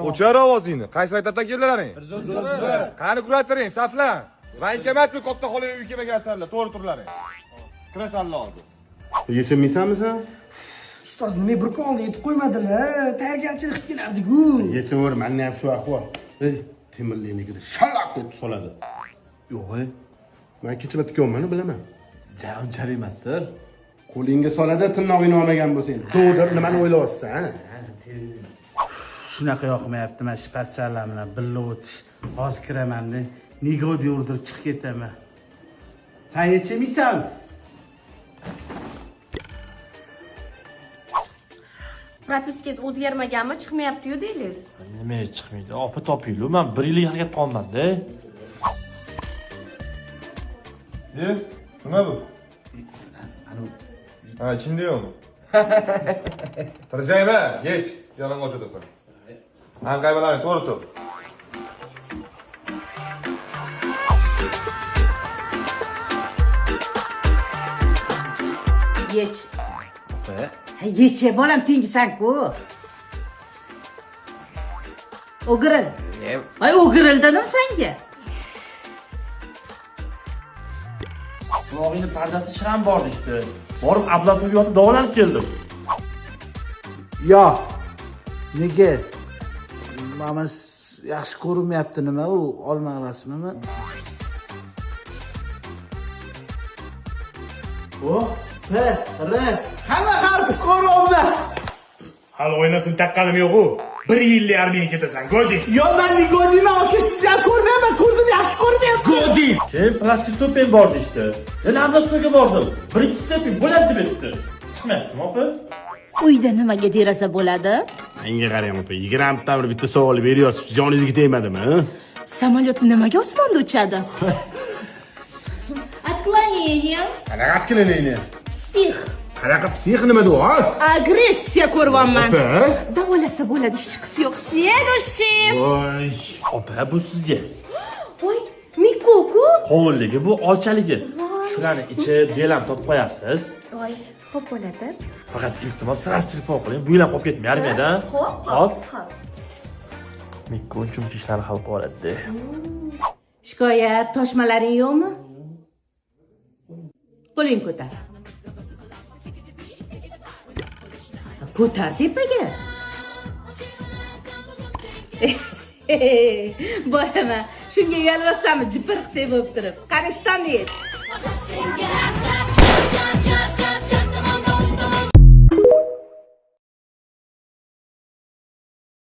O'char ovozingni. Qaysi maktabdan keldilaring? Qani kuratoring, saflan. Voenkomatmi katta xolaning uyiga kelmagansanlar, to'g'ri turlaring. Kirasanlar hozir. Yechilmaysanmi sen? Ustoz nima bir kun oldin yetib qo'ymadilar? Tayyorgarchilik qilib kelardik-ku. Yechaver, menda ham shu ahvol. Ey, temirliknikida shaloq deb soladi. Yo'q, Men kecha bitta ko'rmani bilaman. Ja unchalik emasdir. Qo'lingga soladi, tirnog'ingni olmagan bo'lsang. To'g'ri, nimani o'ylayapsan? Shunaqa yoqmayapti mana shu patsalar bilan birga o'tish. Hozir kiraman-da, nigodi urdirib chiqib ketaman. Sen yechmaysan. Propiskangiz o'zgarmaganmi? Chiqmayapti-yu deysiz. Nima chiqmaydi? Opa topinglar, men 1 yillik harakat qilyapman-da. Nima bu? Ha, ichingda yo'qmi? Tirjayma, yech, yalang'och o'tasan. Anqaymalarni to'g'ri tur. Yech. Ha, yech, bolam tengisan-ku. O'giril. Ay, o'giril dedim senga. Qulog'ingni pardasi shiram bor deydi. Borib ablasiga yotib davolanib keldim. Yo. Nega? Mana yaxshi ko'rinmayapti nima u? Olma rasmimi? O, P, R, hamma harfi ko'ryapman. Hali oynasini taqqanim yo'q-u. 1 yillik armiyaga ketasan, Godin. Yo, men Nigodiyman, aka, sizni ham ko'rmayapman, ko'zim yaxshi ko'rmayapti. Godin. Keyin plastik stupin bor deydi. Yana ablasga bordim. Birinchi stepin bo'ladi deb aytdi. Chiqmayaptimi opa? Uyda nimaga deraza bo'ladi? Menga qarang, opa, 20 ta bir bitta savol beryapsiz, joningizga tegmadimi? Samolyot nimaga osmonda uchadi? Отклонение. Qanaqa отклонение? Psix. Qanaqa psix nima deyapsiz? Agressiya ko'ryapman. Opa. Davolasa bo'ladi, hech qisi yo'q. Следующий. Voy. Opa, bu sizga. Voy, Miko-ku. Qovunligi bu olchaligi. Shularni ichib, delam topib qo'yarsiz. Voy, xo'p bo'ladi. Faqat iltimos sras telefon qiling. Bu yil ham qolib ketmay armiyadan. Xo'p, Hop. xo'p. Mikko uncha-muncha ishlarni hal qilib oladi. Shikoyat, toshmalaring yo'qmi? Qo'ling ko'tar. Ko'tar tepaga. Bolam, shunga yalvasami jipirqdek bo'lib turib. Qani ishtonni yech.